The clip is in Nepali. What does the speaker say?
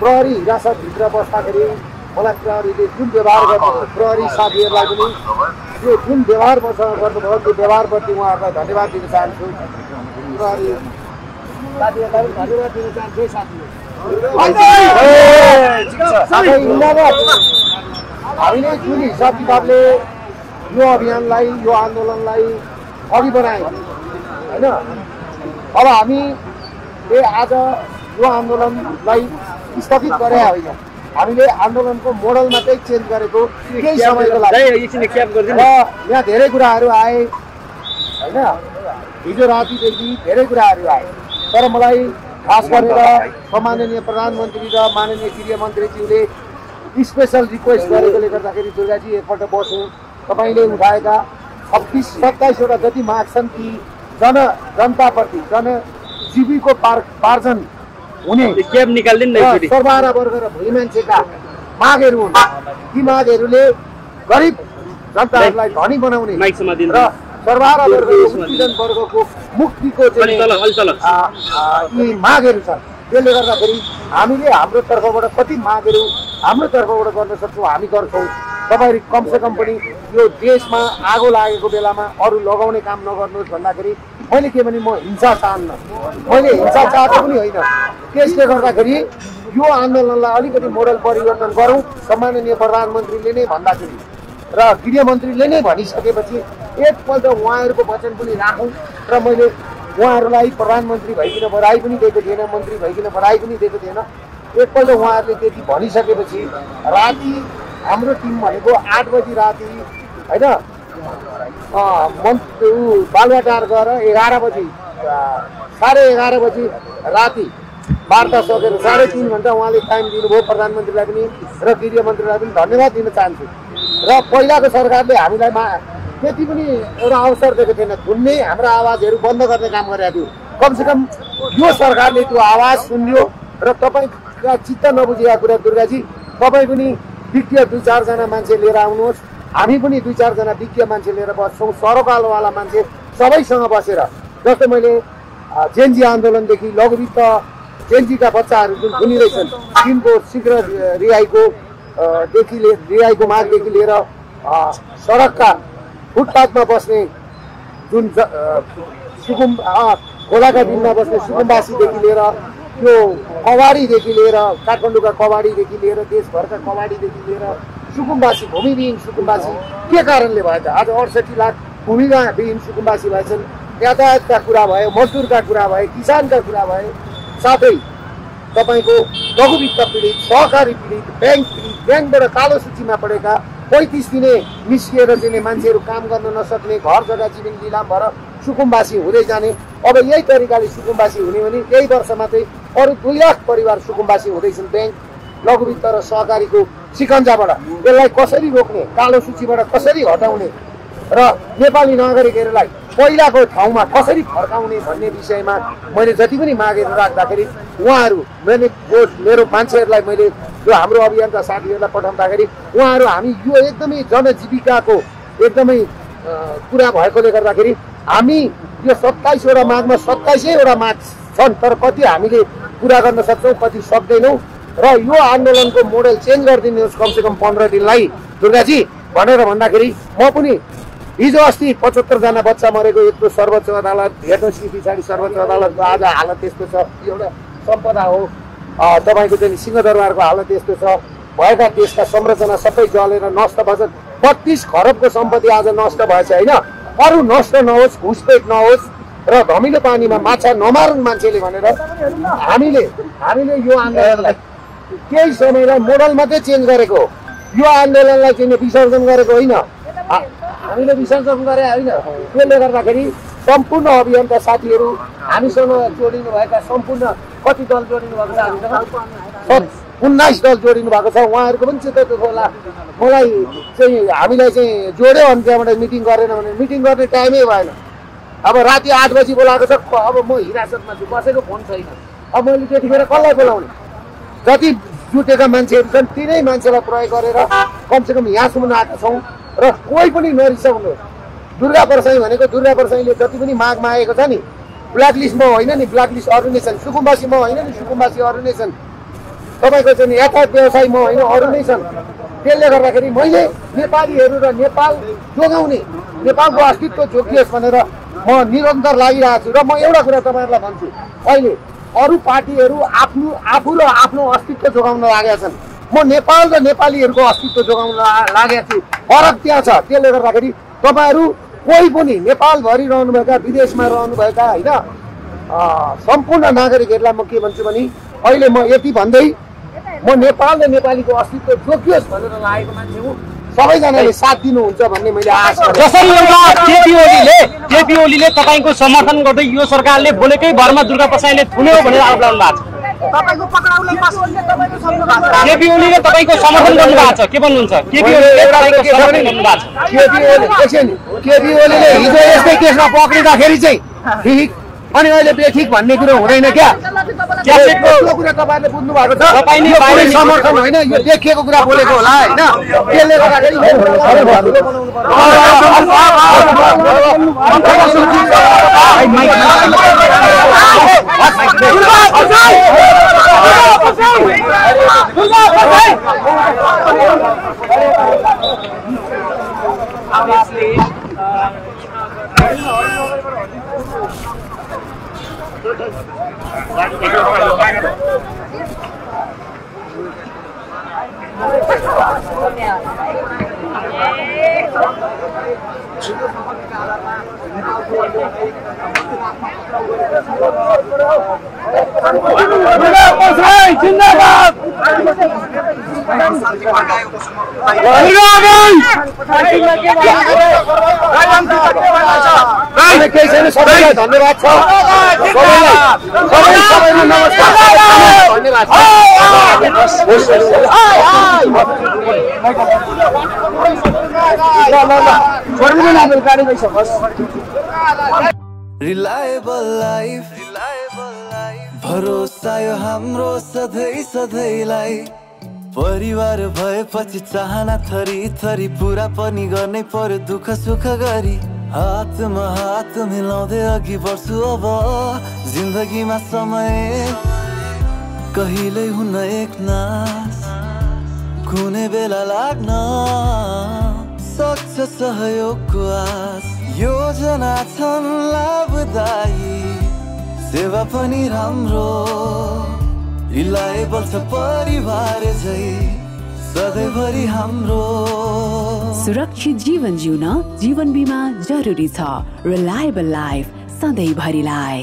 प्रहरी हिरासतभित्र बस्दाखेरि मलाई प्रहरीले जुन व्यवहार गर्नु प्रहरी साथीहरूलाई पनि त्यो जुन व्यवहार मसँग गर्नुभयो त्यो व्यवहारप्रति उहाँहरूलाई धन्यवाद दिन चाहन्छु। प्रहरी साथीहरूलाई पनि धन्यवाद दिन चाहन्छु। हामीले जुन हिसाब किताबले यो अभियानलाई यो आन्दोलनलाई अघि बढायौँ होइन, अब हामीले आज यो आन्दोलनलाई स्थगित गरे होइन, हामीले आन्दोलनको मोडल मात्रै चेन्ज गरेको केही समयको लागि। यहाँ धेरै कुराहरू आए होइन, हिजो रातिदेखि धेरै कुराहरू आए, तर मलाई खास गरेर सम्माननीय प्रधानमन्त्री र माननीय गृहमन्त्रीज्यूले स्पेसल रिक्वेस्ट गरेकोले गर्दाखेरि दुर्गाजी एकपल्ट बसौँ, तपाईँले उठाएका 26-27वटा जति माग छन् ती जनताप्रति जनजीविकोपार्जन हुने सर्वहारा वर्ग र भोलि मान्छेका मागहरू हुन्। ती मागहरूले गरिब जनताहरूलाई धनी बनाउने र सर्वहारा वर्ग उत्पीडन वर्गको मुक्तिको यी मागहरू छन्। त्यसले गर्दाखेरि हामीले हाम्रो तर्फबाट कति मागहरू हाम्रो तर्फबाट गर्न सक्छौँ हामी गर्छौँ। तपाईँहरू कमसेकम पनि यो देशमा आगो लागेको बेलामा अरू लगाउने काम नगर्नुहोस् भन्दाखेरि मैले के भने म हिंसा चाहन्न, मैले हिंसा चाहेको पनि होइन। त्यसले गर्दाखेरि यो आन्दोलनलाई अलिकति मोडल परिवर्तन गरौँ सम्माननीय प्रधानमन्त्रीले नै भन्दाखेरि र गृहमन्त्रीले नै भनिसकेपछि एकपल्ट उहाँहरूको वचन पनि राखौँ। र मैले उहाँहरूलाई प्रधानमन्त्री भइकन बधाई पनि दिएको थिएन, मन्त्री भइकन बधाई पनि दिएको थिएन। एकपल्ट उहाँहरूले त्यति भनिसकेपछि राति हाम्रो टिम भनेको 8 बजी राति होइन बालुवाटार गएर 11 बजी 11:30 बजी राति वार्ता सकेर 3.5 घन्टा उहाँले टाइम दिनुभयो प्रधानमन्त्रीलाई पनि र गृहमन्त्रीलाई पनि धन्यवाद दिन चाहन्छु। र पहिलाको सरकारले हामीलाई त्यति पनि एउटा अवसर दिएको थिएन, धुन्ने हाम्रा आवाजहरू बन्द गर्ने काम गरेको थियो। कमसेकम यो सरकारले त्यो आवाज सुन्यो र तपाईँका चित्त नबुझेका कुरा दुर्गाजी तपाईँ पनि विज्ञ 2-4 जना मान्छे लिएर आउनुहोस्, हामी पनि 2-4 जना विज्ञ मान्छे लिएर बस्छौँ, सरोकारवाला मान्छे सबैसँग बसेर। जस्तो मैले जेनजी आन्दोलनदेखि लघुवित्त जेनजीका बच्चाहरू जुन भुलिरहेछन् तिनको शीघ्र रिहाईको मागदेखि लिएर सडकका फुटपाथमा बस्ने जुन खोलाका दिनमा बस्ने सुकुम्बासीदेखि लिएर त्यो कवाडीदेखि लिएर काठमाडौँका कवाडीदेखि लिएर देशभरका कवाडीदेखि लिएर सुकुम्बासी भूमिविहीन सुकुम्बासी के कारणले भयो त आज 68 लाख भूमिविहीन सुकुम्बासी भएछन्। यातायातका कुरा भयो, मजदुरका कुरा भयो, किसानका कुरा भयो, साथै तपाईँको लघुवित्त पीडित, सहकारी पीडित, ब्याङ्कबाट कालो सूचीमा परेका 35 दिने निस्किएर चाहिँ मान्छेहरू काम गर्न नसक्ने, घर जग्गा जीवन लिलाम भएर सुकुम्बासी हुँदै जाने। अब यही तरिकाले सुकुम्बासी हुने भने यही वर्षमा चाहिँ अरू 2 लाख परिवार सुकुम्बासी हुँदैछन् ब्याङ्क लघुवित्त र सहकारीको सिकन्जाबाट। यसलाई कसरी रोक्ने, कालो सूचीबाट कसरी हटाउने र नेपाली नागरिकहरूलाई पहिलाको ठाउँमा कसरी फर्काउने भन्ने विषयमा मैले जति पनि मागेर राख्दाखेरि उहाँहरू मेरो मान्छेहरूलाई मैले जो हाम्रो अभियानका साथीहरूलाई पठाउँदाखेरि उहाँहरू हामी यो एकदमै जनजीविकाको एकदमै कुरा भएकोले गर्दाखेरि हामी यो 27वटा मागमा 27वटा माग छन्, तर कति हामीले पुरा गर्न सक्छौँ कति सक्दैनौँ। र यो आन्दोलनको मोडल चेन्ज गरिदिनुहोस् कमसेकम 15 दिनलाई दुर्गाजी भनेर भन्दाखेरि म पनि हिजो अस्ति 75 जना बच्चा मरेको यत्रो सर्वोच्च अदालत भेट्नुहोस् कि पछाडि सर्वोच्च अदालतको आज हालत त्यस्तो छ। एउटा सम्पदा हो तपाईँको चाहिँ सिंहदरबारको हालत त्यस्तो छ, भएका देशका संरचना सबै जलेर नष्ट भएछन्। 32 खरबको सम्पत्ति आज नष्ट भएछ होइन। अरू नष्ट नहोस्, घुसपेट नहोस् र धमिलो पानीमा माछा नमारुन् मान्छेले भनेर हामीले यो आन्दोलनलाई केही समयलाई मोडल मात्रै चेन्ज गरेको, यो आन्दोलनलाई चाहिँ विसर्जन गरेको होइन, हामीले विसर्जन गरे होइन। त्यसले गर्दाखेरि सम्पूर्ण अभियानका साथीहरू हामीसँग जोडिनु भएका सम्पूर्ण कति दल जोडिनु भएको छ हामीसँग 19 दल जोडिनु भएको छ। उहाँहरूको पनि चित्त दुःख होला, मलाई चाहिँ हामीलाई चाहिँ जोड्यो अनि त्यहाँबाट मिटिङ गरेन भने मिटिङ गर्ने टाइमै भएन। अब राति 8 बजी बोलाएको छ, अब म हिरासतमा छु, कसैको फोन छैन। अब मैले त्यतिखेर कसलाई बोलाउने? जति जुटेका मान्छेहरू छन् तिनै मान्छेलाई प्रयोग गरेर कमसेकम यहाँसम्म आएका छौँ र कोही पनि नरिसाउनु। दुर्गा परसाई भनेको दुर्गा परसाईले जति पनि माग मागेको छ नि ब्ल्याकलिस्टमा होइन नि, ब्ल्याकलिस्ट अरू नै छन्, सुकुम्बासीमा होइन नि, सुकुम्बासी अरू नै छन्। तपाईँको चाहिँ यातायात व्यवसाय म होइन अरू नै छन्। त्यसले गर्दाखेरि मैले नेपालीहरू र नेपाल जोगाउने नेपालको अस्तित्व जोगियोस् भनेर म निरन्तर लागिरहेको छु। र म एउटा कुरा तपाईँहरूलाई भन्छु, अहिले अरू पार्टीहरू आफू र आफ्नो अस्तित्व जोगाउन लागेका छन्। म नेपाल र नेपालीहरूको अस्तित्व जोगाउन लागेको छु। फरक त्यहाँ छ। त्यसले गर्दाखेरि तपाईँहरू कोही पनि नेपालभरि रहनुभएका विदेशमा रहनुभएका होइन सम्पूर्ण नागरिकहरूलाई म के भन्छु भने अहिले म यति भन्दै म नेपाल र नेपालीको अस्तित्व जोगियोस् भनेर लागेको मान्छे हुँ। सबैजनाले साथ दिनुहुन्छ भन्ने मैले आशा गरेँ। जसरी एउटा केपी ओलीले तपाईँको समर्थन गर्दै यो सरकारले बोलेकै भरमा दुर्गा प्रसाईले थुन्यो भनेर आरोप लगाउनु भएको छ। केपी ओलीले तपाईँको समर्थन गर्नु भएको छ, के भन्नुहुन्छ? केपी ओलीले हिजो यस्तै केसमा पक्रिँदाखेरि चाहिँ ठिक अनि अहिले बेठिक भन्ने कुरो हुँदैन क्या। कुरा तपाईँले बुझ्नु भएको छ। तपाईँले समर्थन होइन, यो देखिएको कुरा बोलेको होला होइन। त्यसले गर्दाखेरि सबैलाई धन्यवाद छ। सबैलाई नमस्कार धन्यवाद। रिलायबल लाइफ भरोसा यो हाम्रो सधैँ सधैँलाई। परिवार भएपछि चाहना थरी थरी पुरा पनि गर्नै पर्यो दुःख सुख गरी। हातमा हात मिलाउँदै अघि बढ्छु अब जिन्दगीमा समय कहिल्यै हुन एकनास कुनै बेला लाग्न सक्छ सहयोगको आस। योजना छन् लाभदायी सेवा पनि राम्रो रिलायबल छ परिवार झै सधैँभरि हाम्रो। सुरक्षित जीवन जिउन जीवन बीमा जरुरी छ। Reliable life सधैँभरिलाई।